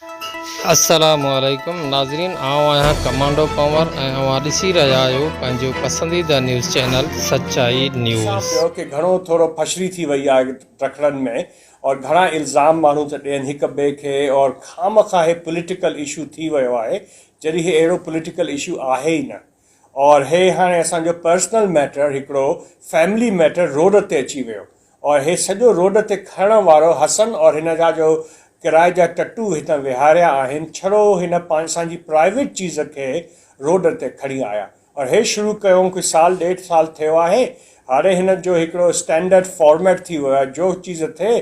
السلام عليڪم ناظرين آئون آهيان ڪمانڊو پنور ۽ اوهان ڏسي رهيا آهيو پنهنجو پسنديده نيوز چينل سچائي ڏسان نيوز. پيو ڪي گهڻو ٿورو ڦشري ٿي وئي آهي ٽکڙن ۾ اور گهڻا الزام ماڻهو ٿا ڏين هڪ ٻئي کي اور خامخواه هي پوليٽيڪل اشو ٿي ويو آهي جڏهن هي اهڙو پوليٽيڪل اشو آهي ئي نه اور هي هاڻي اسان جو پرسنل ميٽر هڪڙو فيملي ميٽر روڊ تي اچي ويو اور هي سڄو روڊ تي کڻڻ وارو حسن اور هن جا جو ڪرائي جا ٽٽو هتان ويهاريا آهن ڇڙو هن اسان جي پرائيويٽ چيز کي روڊ تي کڻي آيا اور هي شروع ڪيو ڪو سال ڏيڍ سال ٿيو آهي هاڻي هن جو هڪڙو اسٽينڊرڊ فارميٽ ٿي ويو آهي جو چيز ٿئي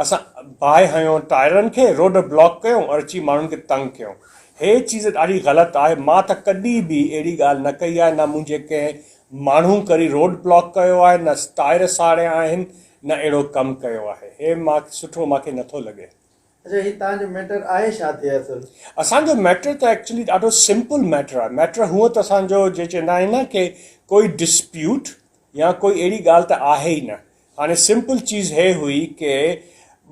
اسان باهه هنيون ٽائرن کي روڊ بلاڪ ڪيون اور اچي ماڻهن کي تنگ ڪيون هي چيز ڏاڍي غلط آهي مان ته ڪڏهن به اهڙي ڳالهه نه ڪئي آهي نه منهنجي ڪنهن ماڻهو ڪري روڊ بلاڪ ڪيو آهي نه ٽائر ساڙيا آهن نه اهڙو ڪم ڪيو آهي هي مان سٺو مان کي نٿو لڳي. اڇا هي توهان جو ميٽر آهي ڇا ٿئي اصل؟ اسان جو ميٽر ته ايڪچولي ڏاڍو سمپل ميٽر آهي ميٽر هونء ته اسان جو جي چوندا آهن نه ڪي ڪوئي ڊسپيوٽ يا ڪوئي اهڙي ڳالهه ته آهي ئي نه هاڻي سمپل چيز هي هئي ڪي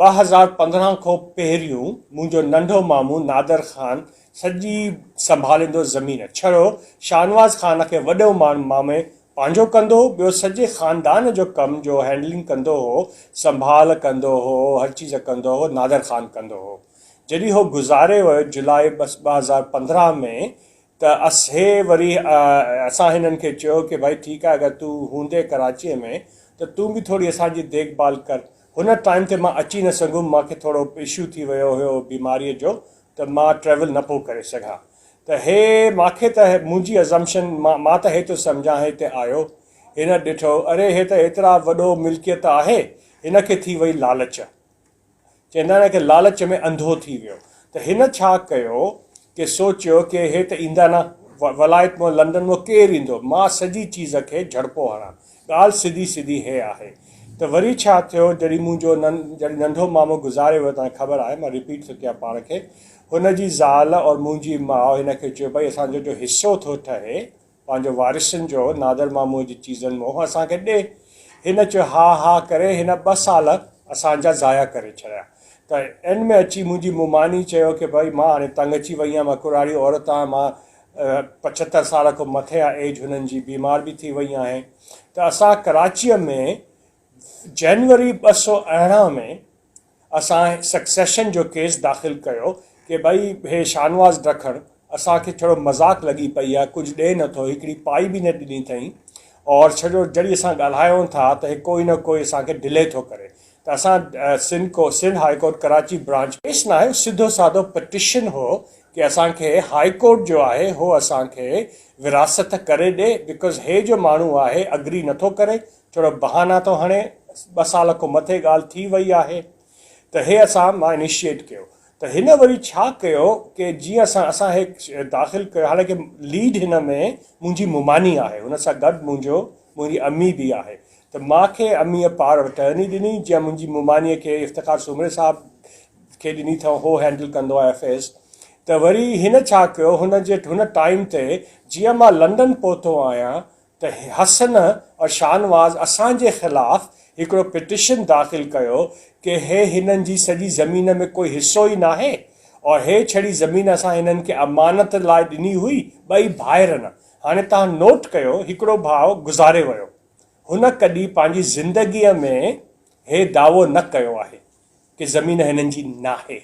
2015 کان پهريون منهنجو ننڍو مامو نادر خان سڄي سنڀاليندو زمين ڇڙو شاهنواز خان کي وڏو مامي پنهنجو ڪندو هو ٻيو سڄي خاندان جو ڪم جو هينڊلنگ ڪندو هو سنڀال ڪندو هو هر چيز ڪندو هو نادر خان ڪندو هو جڏهن هو گذاري ويو جولاء 2015 ۾ ته اس هي وري اسان هنن کي چيو ڪي ڀائي ٺيڪ آهي اگر تون هوندي ڪراچيء ۾ ته تون به ٿوري اسان جي ديک ڀال ڪر. هن ٽائيم تي مان اچي نه سگهيم مان کي ٿورو اشو ٿي ويو هيو بيماريء جو ته مان ٽريول نه پيو ڪري سگهان ته هي مان کي ته منهنجي ازمپشن مان مان ته هي ٿو سمجهان هي هتي آيو هن ڏٺو اري هي ته ايترا وڏو ملڪيت آهي هن کي ٿي وئي لالچ. چوندا آهن ڪي لالچ ۾ انڌو ٿي ويو ته هن ڇا ڪيو ڪي سوچيو ڪي هي ته ايندا نه ولايت مون لنڊن مون ڪير ايندو مان سڄي چيز کي جهڙپو هڻان ڳالهه سڌي سڌي هي آهي ته وري ڇا ٿيو جڏهن منهنجو جڏهن ننڍو مامو گذاري ويو توهان کي خبر آهي مان رپيٽ ٿو ڪيان پاڻ کي هن جي زال اور منهنجي ماء هن کي چيو ڀئي اسان جو جو حصو ٿو ٺهي پنهنجو وارثن جو نادر ماموء جي چيزن منهن اسان کي ڏي. هن چيو ها ها ڪري هن ٻه سال اسان جا ضايع ڪري ڇڏيا. ته اينڊ ۾ اچي منهنجي مماني چيو ڪي ڀئي مان هاڻي تنگ اچي وئي آهيان مان ڪراڙي عورت آهيان مان 75 سال کان مٿي آهي ايج هنن جي بيمار به ٿي وئي آهي ته اسان ڪراچيء ۾ جنوري 218 ۾ اسان سڪسيشن جو ڪيس داخل ڪيو ڪي ڀئي هي شاهنواز ڊکڻ اسان کي ڇڙو مذاق لڳي پئي آهي ڪجهه ڏي نٿو هڪڙي پائي به نه ڏني اٿئين اور ڇڙو جڏهن اسان ڳالهايون ٿا ته هي ڪوئي نه ڪوئي اسان کي ڊلي ٿو ڪري ته اسان سنڌ ڪو Sindh high court Karachi branch case نه آهي سڌو سادو پٽيشن هو ڪي اسان کي هائي ڪورٽ جو آهي هو اسان کي وراثت ڪري ڏي because هي جو ماڻهو آهي اگري نٿو ڪري ٿورو بهانا ٿو هڻي، ٻه سال کان مٿي ڳالهه ٿي وئي آهي ته هي اسان مان انيشيئيٽ ڪيو ته هن وري ڇا ڪيو ڪي جيئن اسان اسان هي داخل ڪيو حالانڪه ليڊ هن ۾ منهنجي مماني آهي هن سان گڏ منهنجو منهنجي امي به آهي ته مان کي اميء پار اٽرني ڏني جيئن منهنجي ممانيء کي افتخار سومري صاحب کي ڏني اٿئون هو هينڊل ڪندو آهي افيئرس ته وري هن ڇا ڪيو هن جي هن ٽائيم تي جيئن مان لنڊن پهتو آهيان ته حسن اور شاهنواز اسان جي خلاف هڪڙو پٽيشن داخل ڪيو ڪي هي هنن جي سڄي زمين ۾ ڪوئي حصو ئي ناهي اور هي ڇڙي زمين اسان هنن کي امانت لاء ڏني هئي ٻئي ڀائر نه هاڻي توهان نوٽ ڪيو هڪڙو ڀاء گذاري ويو هن ڪڏهن پنهنجي زندگي ۾ هي دعوو نه ڪيو آهي ڪي زمين هنن جي ناهي.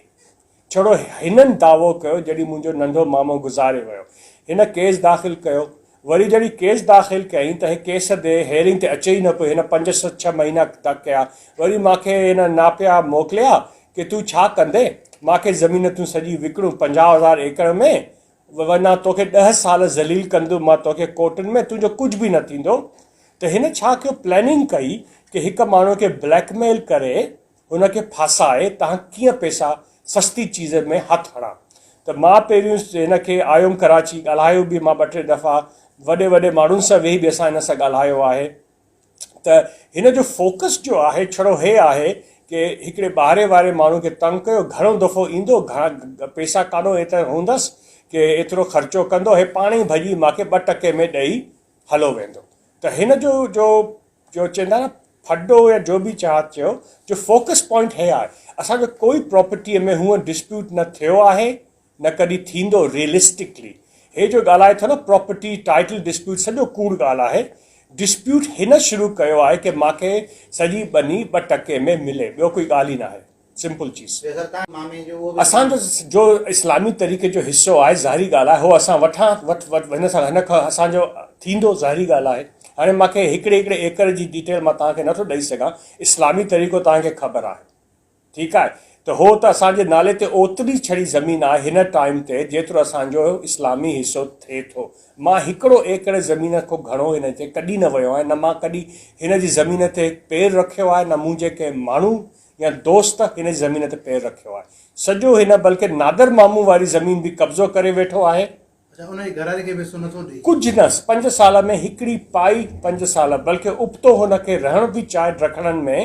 ڇڙو هنن دعوو ڪيو جڏهن منهنجو ننڍو مامو گذاري ويو. هن ڪيس داخل ڪيو. وري جڏهن ڪيس داخل ڪيائين ته هي ڪيس تي هيئرنگ تي اچي ئي نه پيو. هن پنج ڇهه مهينا ڪيا. وري مان کي هن ناپيا موڪليا ڪي تون ڇا ڪندين؟ مان کي زمين تون سڄي وڪڻون 50 هزار ايڪڙ ۾ ورنه توکي ڏهه سال ذليل ڪندم مان توکي ڪورٽن ۾ تنهنجو ڪجهه به نه ٿيندو. ته هن ڇا ڪيو پلاننگ ڪئي ڪي هڪ ماڻهو کي بليڪ ميل ڪري هن کي ڦاسائي تهان ڪيئن پئسا سستي چيز ۾ هٿ هڻان ته مان پهريون هن کي آيم ڪراچي ڳالهايو به مان ٻه ٽي دفعا وڏي وڏي ماڻهن سان ويهي به اسان هن سان ڳالهايو آهي ته هن جو فوڪس جو آهي ڇڙو هي آهي ڪي هڪڙي ٻاهري واري ماڻهو کي تنگ ڪيو گهڻو دفعو ايندو گهڻا پئسا ڪاڏو ايترا هوندس ڪي ايترو خرچو ڪندو هي پاڻ ئي ڀڄي مان کي ٻه ٽڪي ۾ ڏئي هلو ويندو ته هن جو جو جو چوندا نه ڦڏو يا جو به چاهت چيو جو فوڪس پوائنٽ هي آهي اسان جو ڪوئي پراپرٽيء ۾ هونء ڊسپيوٽ نه ٿيو آهي نه ڪڏهن ٿيندو ريئلسٽڪلي هي جو ڳالهائي ٿو نه پراپرٽي ٽائيٽل ڊسپيوٽ سڄو ڪوڙ ڳالهه آهي ڊسپيوٽ هن شروع ڪيو آهي ڪي مانکي سڄي ٻني ٻه ٽڪي ۾ ملي ٻيو ڪوئي ڳالهه ئي ناهي سمپل چيز. اسان جو جو اسلامي طريقي جو حصو آهي ظاهري ڳالهه آهي هو اسان وٺان وٺ وٺ هن سان هن کان اسان جو ٿيندو ظاهري ڳالهه آهي هاڻي مانکي هڪڙي هڪڙي ايڪڙ جي ڊيٽيل مان توهان کي نٿو ڏئي سگهان اسلامي طريقو توهان کي خبر آهي ٺيڪ آهي ته هو ته اسان جي نالي تي اوتري ڇڙي زمين آهي هن ٽائيم تي جيترو اسان جو اسلامي حصو ٿئي ٿو. مان هڪڙو ايڪڙ زمين کان گهڻو هن تي ڪڏهن نه ويو آهيان نه مان ڪڏهن هن جي زمين تي پير رکيو آهي نه منهنجي ڪنهن ماڻهو يا دوست هن جي زمين تي پير رکيو آهي. سڄو هن بلڪه نادر مامون واري زمين به قبضو ڪري ويٺو آهي. اڇا ان جي گهرواري کي به حصو نٿو ڏئي. ڪجهه نه پنج سال ۾ هڪڙي پائي پنج سال بلڪه ابتو هن کي رهڻ به چاهي ڊکڻن ۾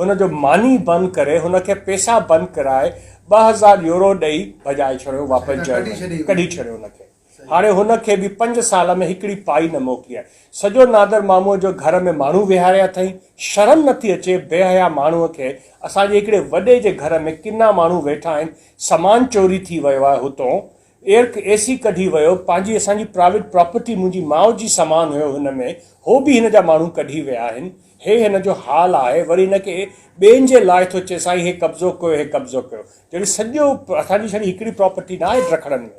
هن جو ماني بند ڪري هن کي پيسا بند ڪرائي 2000 يورو ڏئي ڀڄائي ڇڏيو واپس جرمني ڪڍي ڇڏيو هن کي هاڻي هن کي به پنج سال ۾ هڪڙي پائي نه موڪلي آهي سڄو نادر ماموء جو گهر ۾ ماڻهو ويهاريا اٿئي شرم نٿي اچي بي حيا ماڻهوء کي اسان جي هڪڙي وڏي جي گهر ۾ ڪنا ماڻهو ويٺا آهن سامان چوري ٿي ويو آهي هتون ايئر اي سي ڪڍي ويو، پنهنجي اسان جي پرائيويٽ پراپرٽي منهنجي ماء جي سامان هيو هن ۾ هو به هن جا ماڻهو ڪڍي ويا آهن، هي هن جو حال آهي، وري هن کي ٻين جي لاء ٿو چئي سائين هي قبضو ڪيو هي قبضو ڪيو جهڙي سڄو اسان جي ڇڙي هڪڙي پراپرٽي نه آهي ڊکڻن ۾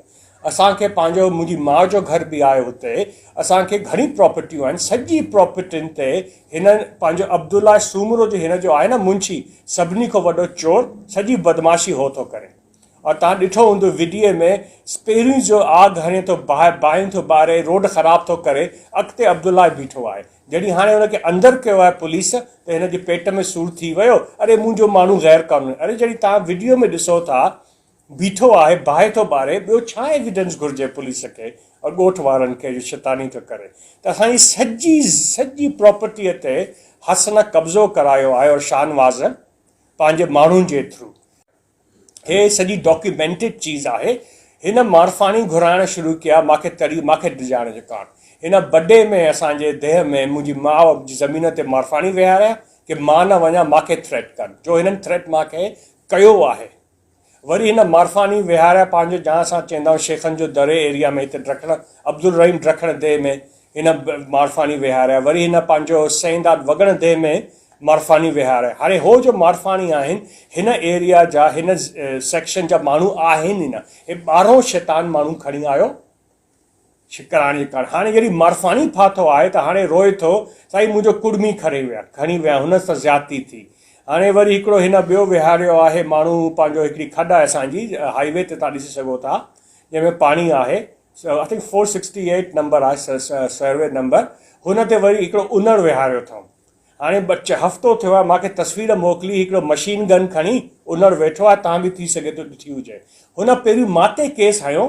اسان کي پنهنجو منهنجي ماء جو گهر به آهي هتي اسان کي گهڻي پراپرٽيون آهن سڄي پراپرٽين تي هن پنهنجو عبدالله سومرو جو هن جو آهي نه منشي سڀني کان وڏو چور سڄي بدمعاشي هو ٿو ڪري. اور توهان ڏٺو هوندو وڊيي ۾ پهريون جو آگ هڻي ٿو باهه باهيون ٿو ٻاري روڊ خراب ٿو ڪري اڳتي عبدالله بيٺو آهي جڏهن هاڻي هن کي اندر ڪيو آهي پوليس ته هن جي پيٽ ۾ سور ٿي ويو اري منهنجو ماڻهو غير قانوني اري جڏهن توهان وڊيو ۾ ڏسو ٿا بيٺو آهي باهه ٿو ٻاري ٻيو ڇا ايويڊنس گهرجي پوليس کي اور ڳوٺ وارن کي جو شيطاني ٿو ڪري ته اسان جي سڄي سڄي پراپرٽي تي حسن قبضو ڪرايو آهي اور شاهنواز پنهنجي ماڻهن جي ٿرو. هي سڄي ڊاڪيومينٽيڊ چيز آهي. هن مارفاڻي گهرائڻ شروع ڪيا ماکي تڙي ماکي ڊڄائڻ جو ڪاڻ. هن بڊي ۾ اسان جي ديهه ۾ منهنجي ماء جي زمين تي مارفاڻي ويهاريا ڪي مان نه وڃان ماکي ٿريٽ ڪن جو هنن ٿريٽ ماکي ڪيو آهي. وري هن مارفاڻي ويهاريا پنهنجو جهان اسان چئندا آهيون شيخن جو دري ايريا ۾ هتي ڊکڻ عبدالرحيم ڊکڻ ديهه ۾ هن مارفاڻي ويهاريا وري هن پنهنجو سينداد وڳڻ ديهه ۾ مارفاڻي ويهاريا هاڻي هو جو مارفاڻي آهن هن ايريا جا هن سيڪشن جا ماڻهو آهن ئي نه هي ٻارهون شيطان ماڻهو کڻي آيو شڪراڻي جي ڪاڻ هاڻي جڏهن مارفاڻي ڦاٿو آهي ته هاڻي روئي ٿو سائين منهنجو ڪڙمي کڻي ويا کڻي ويا هن سان زيادتي ٿي هاڻي وري هڪڙو هن ٻيو ويهاريو آهي ماڻهو پنهنجو هڪڙي کڏ آهي اسان جي هائي وي تي تان ڏسي سگهو ٿا جنهن ۾ پاڻي آهي I think 468 number آهي سروي نمبر هن تي وري هڪڙو انڙ ويهاريو اٿئون هاڻي ٻه هفتو ٿيو آهي مانکي تصوير موڪلي هڪڙو مشين گن کڻي انڙ ويٺو آهي تان به ٿي سگهي ٿو ڏٺي هجي هن پهريون ماتي ڪيس هنيو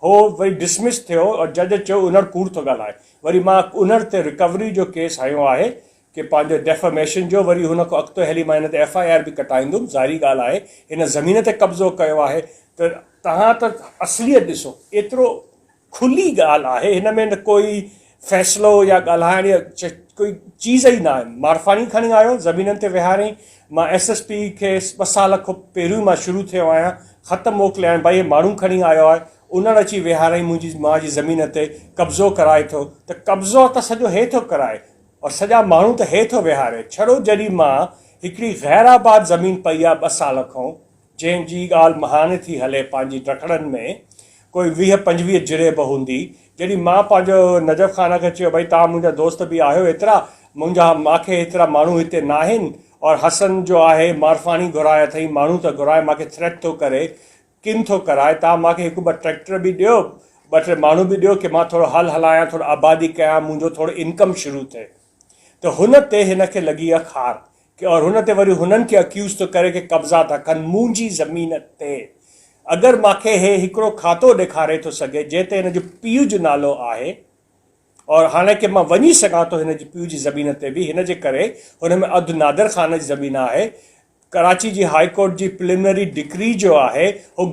هو وري ڊسمس ٿيو اور جج چيو انڙ ڪوڙ ٿو ڳالهائي وري مان انڙ تي رڪوري جو ڪيس هنيو آهي ڪي پنهنجو ڊيفاميشن جو وري هن کان اڳتو هلي مان هن تي ايف I R به ڪٽائيندم ظاهري ڳالهه آهي هن زمين تي قبضو ڪيو آهي ته توهان ته اصليت ڏسو ايترو کلي ڳالهه آهي هن ۾ نه ڪوئي فيصلو يا ڳالهائڻ يا ڪوئي چيز ئي نه آهي مارفاڻي کڻي آيو زمينن تي ويهارين مان ايس ايس پي کي ٻه سال کان پهريون مان شروع ٿيو آهيان خط موڪليا آهن ڀائي هي ماڻهو کڻي آيو آهي انڙ اچي ويهارئين منهنجي ماء جي زمين تي قبضو ڪرائي ٿو ته قبضو ته سڄو هي ٿو ڪرائي اور سڄا ماڻهو ته هي ٿو ويهاري ڇڙو جڏهن مان هڪڙي غير آباد زمين پئي آهي ٻه سال کان جنهن جي ڳالهه مهاڻي ٿي هلي پنهنجي ڊکڻن ۾ ڪوئي 20 25 جريب هوندي جڏهن مان پنهنجو نجف خان کي چيو ڀئي توهان منهنجا دوست به آهيو ايترا منهنجا مانکي ايترا ماڻهو هتي ناهن اور حسن جو آهي مارفاڻي گهرائي اٿئي ماڻهو ته گهرائي مانکي ٿريٽ ٿو ڪري ڪن ٿو ڪرائي توهان مانکي هڪ ٻه ٽريڪٽر به ڏيو ٻه ٽي ماڻهو به ڏيو ڪي مان ٿورو هل هلايان ٿورو آبادي ڪيان منهنجو ٿورو انڪم شروع ٿئي ته هن تي هن کي لڳي آ خار ڪي اور هن تي وري هنن کي اڪيوز ٿو ڪري ڪي قبضا ٿا ڪن منهنجي زمين تي اگر مانکي هي هڪڙو کاتو ڏيکاري ٿو سگهي جنهن تي هن جو پيء جو نالو آهي اور هاڻي ڪي مان وڃي سگهان ٿو هن جي پيء جي زمين تي به هن جي ڪري هن ۾ اڌ نادر خان جي زمين آهي ڪراچي جي هائي ڪورٽ جي پليمنري ڊڪري جو آهي هو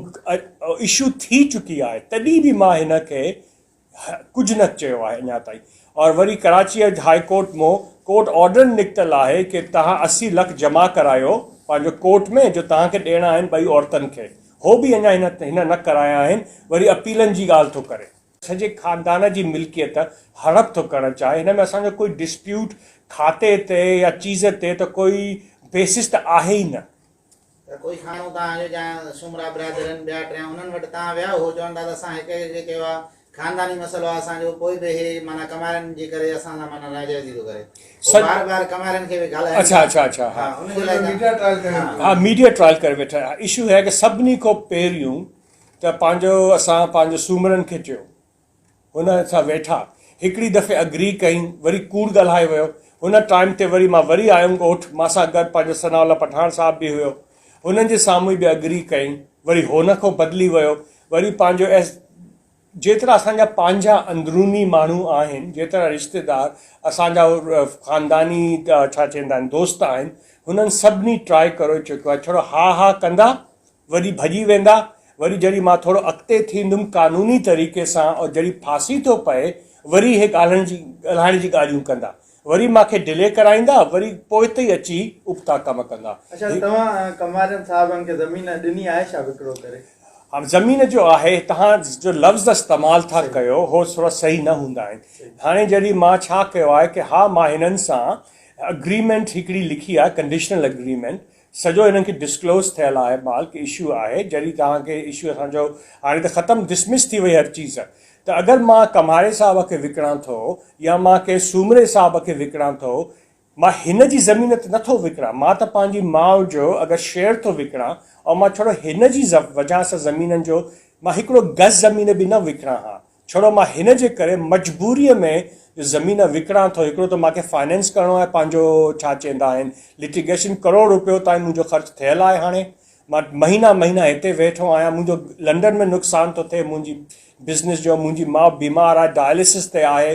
اشو ٿي چڪي آهي تڏهن به مان هن کي ڪجهه نه چيو آهي اڃا تائين اور وري ڪراچيء هاء ڪورٽ مون ڪورٽ آرڊر نڪتل آهي ڪي توهان 80 لک جمع ڪرايو پنهنجو ڪورٽ ۾ جو توهان کي ڏيڻا آهن ٻئي عورتن کي هو به اڃا هن هن نه ڪرايا آهن وري اپيلن جي ڳالهه ٿو ڪري. سڄي خاندان جي ملڪيت هڙپ ٿو ڪرڻ چاهي هن ۾ اسان جو ڪوئي ڊسپيوٽ کاتي تي يا چيز تي ته ڪوئي بيسس ته آهي ئي نه. ته ڪوئي کاڻو توهان جو جا سومرا برادرن ٻيا ٽيان انهن وٽ توهان ويا هو چون ٿا ته اسان هڪ هڪ کي ڪيو آهي خانداني مسئلو آهي اسان جو پوء به هي معنيٰ ڪمارين جي ڪري اسان سان معنيٰ ناجائزي ٿو ڪري هو بار بار ڪمارين کي به ڳالهائين اڇا اڇا اڇا ها ان جي لاء ميڊيا ٽرائل ڪري ها ميڊيا ٽرائل ڪري ويٺا اشو هي ڪه سڀني کان پهريون ته پنهنجو اسان پنهنجو سومرن کي چيو هن سان ويٺا. هڪڙي دفعي اگري ڪئين، وري ڪوڙ ڳالهائي ويو. هن ٽائيم تي وري مان وري آيم ڳوٺ، مان سان گڏ پنهنجو ثناء الله پٺاڻ صاحب به هيو. هنن جي سامهون ئي به اگري ڪئين، وري هن کان بدلي ويو. وري پنهنجو ايس جيترا اسان جا پنهنجا اندروني ماڻهو آهن، جيترا رشتيدار، اسان جا خانداني ڇا چئندا آهن دوست آهن، هنن سڀني ٽرائي ڪري چڪيو آهي، ڇڙو ها ها ڪندا، وري ڀڄي ويندا، وري جڏهن مان ٿورو اڳتي ٿيندم قانوني طريقي سان اور جڏهن ڦاسي ٿو پئي وري اهي ڳالهڻ جي ڳالهائڻ جي ڳالهيون ڪندا وري مان کي ڊلي ڪرائيندا وري پوئتي اچي ابتا ڪم ڪندا. اڇا توهان ڪنوارين صاحبن کي زمين ڏني آهي ڇا وڪرو ڪري؟ ها زمين جو آهي توهان جو لفظ استعمال ٿا ڪيو هو ٿورا صحيح نه هوندا آهن هاڻي جڏهن مان ڇا ڪيو آهي ڪي ها مان هنن سان اگريمينٽ هڪڙي لکي آهي ڪنڊيشنل اگريمينٽ سڄو هنن کي ڊسڪلوز ٿيل آهي مال ڪي اشو آهي جڏهن توهان کي اشو اسان جو هاڻي ته ختم ڊسمس ٿي وئي هر چيز ته اگر مان ڪمهاري صاحب کي وڪڻان ٿو يا مان ڪنهن سومري صاحب کي وڪڻان ٿو مان هن جي زمين ته نٿو وڪڻان مان ته پنهنجي ماء جو اگر شيئر ٿو وڪڻان اور مان ڇڙو هن جي وجهه سان زمينن جو مان هڪڙو گز زمين به نه وڪڻان ها ڇڙو مان هن جي ڪري مجبوريء ۾ جو زمين وڪڻان ٿو، هڪڙو ته مان کي فائننس ڪرڻو آهي پنهنجو ڇا چئندا آهن لٽيگيشن ڪروڙ روپيو تائين منهنجو خرچ ٿيل آهي هاڻي مان مهينا مهينا هتي ويٺو آهيان منهنجو لنڊن ۾ نقصان ٿو ٿئي منهنجي بزنس جو منهنجي ماء بيمار آهي ڊائلسس تي آهي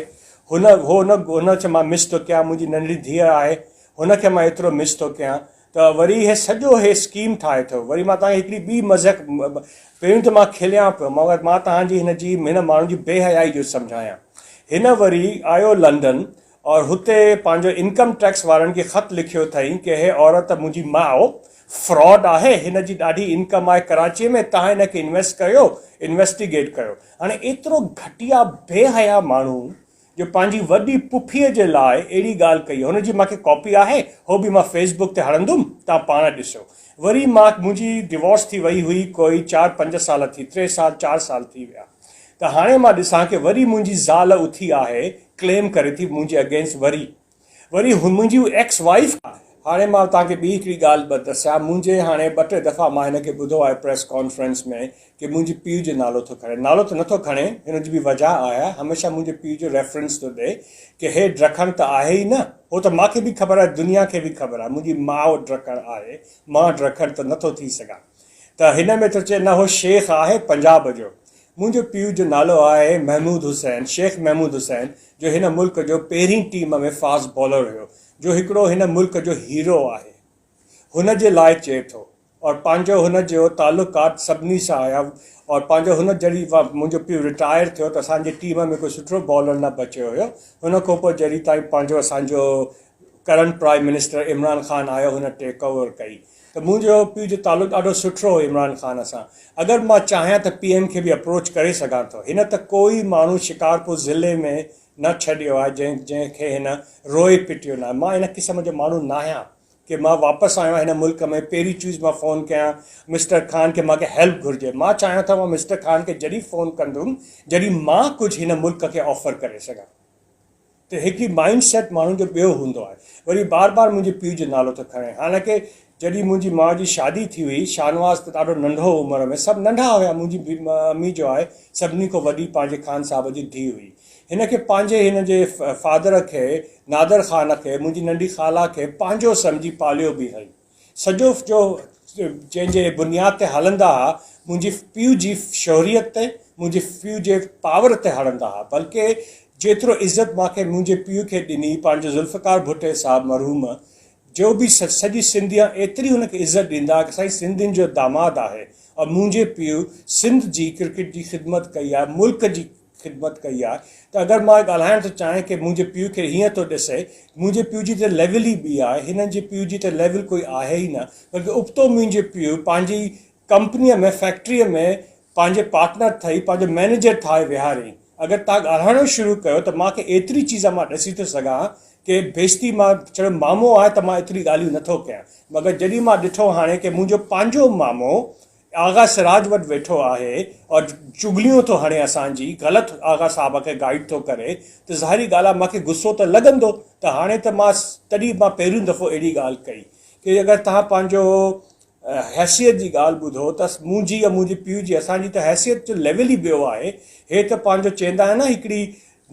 هن هو نه هن کي مان مس ٿو ڪيان منهنجي ننڍڙي ڌيء آهي هن کي مان ايترو مس ٿو ڪيان ته وري هي سڄو هي اسڪيم ٺاهي ٿو وري مان توهان کي هڪڙي ٻي مذهق پهريون ته مان کليان پيو مگر مان توهان جي هن جي هن ماڻهو جي بي حيائي جو سمجهايان هن وري آيو لنڊن اور هتي پنهنجو انڪم ٽيڪس وارن کي خط لکيو اٿئي ڪي هي عورت منهنجي ماء فراڊ آهي هن جي ڏاڍي انڪم آهي ڪراچي ۾ توهان هن کي انويسٽ ڪيو انويسٽيگيٽ ڪيو هاڻي ايترو گهٽيا بي حيا ماڻهو جو پنهنجي وڏي پڦيء جي لاء اهڙي ڳالهه ڪئي. هن جي مان کي ڪاپي آهي، هو به مان فيس بڪ تي هڻندم، توهان پاڻ ڏسو. وري مان منهنجي ڊيوورس ٿي وئي هئي ڪوئي چار پنج سال ٿي ٽي سال چار سال ٿي ويا ته هاڻي مان ڏسان ڪي وري منهنجي زال اٿي آهي ڪليم ڪري ٿي منهنجي اگينسٽ وري وري منهنجي ايڪس وائيف هاڻي مان توهان کي ٻي هڪڙي ڳالهه به ڏسيان منهنجي هاڻي ٻه ٽي دفعا مان هن کي ٻڌو آهي پريس ڪانفرنس ۾ ڪي منهنجي پيء جو نالو ٿو کڻي نالو ته نٿو کڻي هن جي به وجهه آهي هميشه منهنجي پيء جو ريفرنس ٿو ڏئي ڪي هي ڊرکڻ ته آهي ئي نه هو ته مان کي به خبر آهي دنيا کي به خبر آهي منهنجي ماء ڊرکڻ آهي مان ڊرکڻ ته نٿو ٿي سگهان ته هن ۾ ٿو چئي نه هو شيخ آهي پنجاب جو منهنجو پيء جو نالو آهي محمود حسين، شيخ محمود حسين، جو هن ملڪ جو پهرين ٽيم ۾ فاسٽ بالر هيو، جو هڪڙو هن ملڪ جو هيرو آهي. هن جي لاء چئي ٿو. اور پنهنجو هن جو تعلقات سڀني سان آهي اور پنهنجو هن جڏهن منهنجو پيء رٽائر ٿيو ته اسان جي ٽيم ۾ ڪوئي سٺو بالر نه بچيو هيو. هن کان پوء جڏهن تائين پنهنجو اسان جو current prime minister Imran Khan آيو هن ٽيڪ اوور ڪئي. ته منهنجو پيء جو تعلق ڏاڍو سٺو هو عمران خان سان اگر مان چاهيان ته پي ايم کي به اپروچ ڪري سگهان ٿو هن ته ڪوئي ماڻهو شڪارپور ضلعي ۾ نه ڇڏيو آهي جنهن جنهن کي هن روئي پٽيو ناهي مان ان قسم جو ماڻهو ناهيان ڪي مان واپس آيو آهيان هن ملڪ ۾ پهرين چيز مان فون ڪيان مسٽر خان کي مان کي هيلپ گهرجي مان چاهيان ٿو مان مسٽر خان کي جڏهن فون ڪندم جڏهن مان ڪجهه هن ملڪ کي آفر ڪري سگهان. ته هڪ مائنڊ سيٽ ماڻهن جو ٻيو هوندو آهي. وري بار بار منهنجي پيء جو نالو ٿو کڻي. حالانڪه جڏهن منهنجي ماء جي شادي ٿي هئي، شاهنواز ته ڏاڍو ننڍو هو عمر ۾، سڀ ننڍا هيا، منهنجي امي جو آهي سڀني کان وڏي پنهنجي خان صاحب جي ڌيء هئي. هن کي پنهنجي هن جي فادر کي نادر خان کي منهنجي ننڍي خالا کي پنهنجو سمجهي پاليو به هئي. سڄو جو جنهن جي بنياد تي هلندا ها منهنجي پيء جي شهريت تي منهنجي پيء جي پاور تي هلندا ها بلڪه جيترو عزت مان کي منهنجي پيء کي ڏني پنهنجو ذوالفقار ڀٽي صاحب مرحوم جو به سڄي سنڌيا ايتري هن کي عزت ڏيندا ها سائين سنڌين جو داماد آهي اور منهنجي پيء سنڌ جي ڪرڪيٽ جي خدمت ڪئي آهي ملڪ جي خدمت ڪئي آهي ته اگر مان ڳالهائڻ ٿو چاهيان ڪي منهنجي پيء کي هيئن ٿو ڏسي، منهنجي پيء جي ته ليول ئي ٻي آهي، هنن جي پيء جي ته ليول ڪوئي آهي ئي نه، بلڪه ابتو منهنجي پيء پنهنجي ڪمپنيء ۾ فيڪٽريء ۾ پنهنجي پارٽنر ٺهي پنهنجو مئنيجر ٺاهي ويهاريائين. اگر توهان ڳالهائڻو شروع ڪيو ته مان کي ايتري چيز مان ڏسي ٿو سگهان ڪي بيستي مان ڇڙو مامو آهي ته مان ايتري ڳالهيون نه ٿو ڪيان مگر جڏهن مان ڏٺو هاڻي ڪي منهنجو پنهنجو مامو آغا سراج وٽ ويٺو آهي اور چغليون ٿو هڻي اسان جي غلط آغا صاحب کي گائيڊ ٿو ڪري ته ظاهري ڳالهه آهي مان کي غصو ته لڳندو ته هاڻي ته مان تڏهن مان پهريون دفعو اهڙي ڳالهه ڪئي ڪي اگر توهان پنهنجو حيثيت جي ڳالهه ٻڌو ته منهنجي يا منهنجي پيء جي اسان جي ته حيثيت جو ليول ئي ٻيو آهي هي ته پنهنجو چيندا آهن نه هڪڙي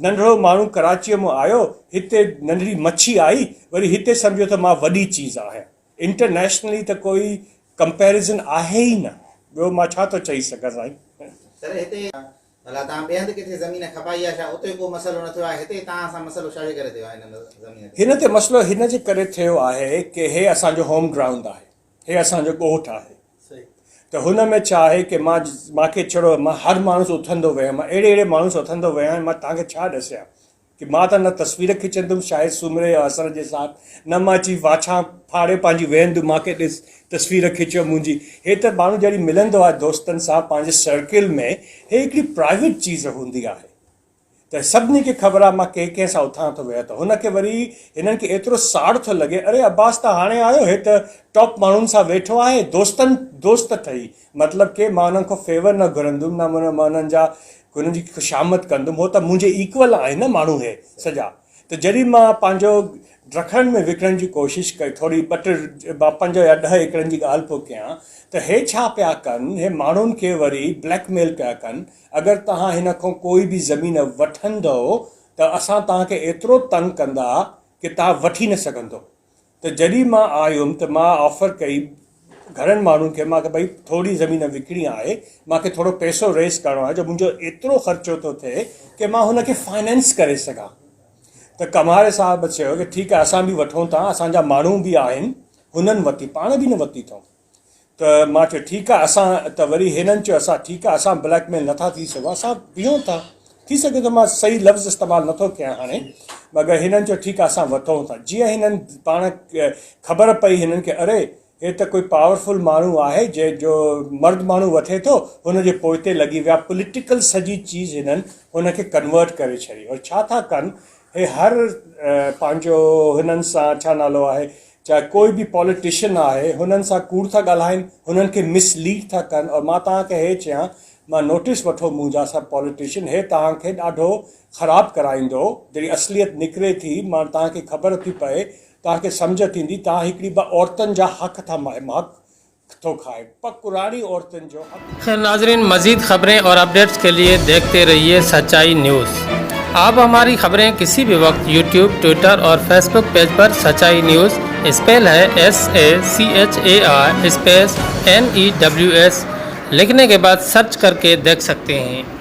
ننڍڙو ماڻهو ڪراچيء مان آيو هتي ننڍڙي مڇي آئي وري هتي سمجهيو ته مان وڏي چيز آهيان انٽرنيشنلي ته ڪوئي ڪمپيريزن آهي ئي نه ٻيو مان ڇا ٿو چئي سگهان سائين. سر هتي ڀلا توهان ٻئي هنڌ ڪٿي زمين کپائي آهي ڇا اتي ڪو مسئلو نه ٿيو آهي هتي توهان سان مسئلو ڇا جي ڪري ٿيو آهي هن زمين تي. هن تي مسئلو هن جي ڪري ٿيو آهي ڪي هي اسان جو هوم گرائونڊ آهي هي اسان جو ڳوٺ آهي ته هن ۾ ڇا آهي ڪي مان مان کي ڇڙو مان هر ماڻهو سان اٿندو ويم مان اهڙي اهڙي ماڻهو سان اٿندو ويم مان توهان کي ڇا ڏسيان ڪي مان ته نه تصوير کچندم شاهد سومري يا حسن جي ساٿ نه مان اچي واڇان ڦاڙي پنهنجي ويهندم مان کي ڏس تصوير کچيو منهنجي هي ته ماڻهو جڏهن ملندو آهي دوستن سان پنهنجي سرڪل ۾ هي هڪڙي پرائيويٽ چيز هوندي آهي ته سڀني کي خبر آهي مان ڪنهن ڪنهن سان اٿان ٿو ويهان ٿو هن کي وري هنن کي ايترو ساڙ ٿو لڳي اري عباس ته هاڻي آيو هي ته ٽاپ ماڻهن سان ويٺو آهي دوستن دوست ٺهي مطلب ڪي مان انهن کان فيور نه گهرندم نه مان انهن جا انهن جي خوشامد ڪندم هو ته منهنجي ايڪول آهن نه ماڻهو هي سڄا ته جڏهن مان پنهنجو ڊکڻ ۾ وڪڻڻ جي ڪوشش ڪئي ٿوري ٻه ٽي مان پنج يا ڏهه ايڪڙن جي ڳالهه پيو ڪيان ته هي ڇا پيا ڪن هي ماڻهن کي وري بليڪ ميل پيا ڪن اگر توهان هن کان ڪوئي به زمين وٺندؤ ته اسان توهان کي ايترو تنگ ڪندا ڪي توهان وٺي نه سگهندو ته جڏهن مان آيم ته مان آفر ڪئي گهڻن ماڻهن کي مان ڀئي ٿوري زمين وڪڻي آهي مان کي ٿورو پئسو ريز ڪرڻو آهي جو منهنجو ايترو خرچو ٿو ٿئي ڪي مان هن کي فائننس ڪري سگهان ته ڪماري صاحب چيو ڪي ٺيڪ آهي اسان به وٺون ٿا اسان جا ماڻهو به آهن هنن ورتي پاڻ به نه ورتي اٿئون ته مان چيو ٺيڪ آهي اسان ته وري هنن چيو اسان ٺيڪ آهي اسان بليڪ ميل نٿا ٿي سگهون اسان بيهون ٿا ٿي سگهي ٿو مان صحيح لفظ استعمال نٿو ڪيان هاڻي مگر هنن چيو ٺيڪ آهي اسان وٺون ٿا جيئن هنن پاڻ خبر پئي هنن کي اري هي ته ڪوئي پاورفل ماڻهو آهي جنهن جو مرد ماڻهو وٺي ٿو هن جي پوئتي لڳي ويا پوليٽيڪل سڄي چيز هنن هن کي ڪنورٽ ڪري ڇڏي اور ڇا ٿا ڪن هي هر پنهنجو هنن سان ڇا نالو آهي چاهي ڪوئي به پاليٽيشن آهي هنن سان ڪوڙ ٿا ڳالهائن هنن کي مس ليڊ ٿا ڪن اور مان توهان کي هي چيان مان نوٽيس وٺو منهنجا سڀ پاليٽيشن هي توهان کي ڏاڍو خراب ڪرائيندو جڏهن اصليت نڪري ٿي مان توهان کي خبر ٿي پئي توهان کي سمجهه ٿيندي توهان هڪڙي ٻه عورتن جا حق ٿا حق ٿو کائي پ ڪراڙي عورتن جو حق. خير ناظرين مزيد خبرين اور اپڊيٽس کے لئے ديکھتي رھيي سچائي نيوز آپ ھماري خبرين ڪسي بھي وقت يوٽيوب ٽوئٽر اور فيسبوڪ پيج پر سچائي نيوز اسپيل ھي S A C H A I space N E W S لکھني کے بعد سرچ ڪر ڪي ديکھ سکتي ھين.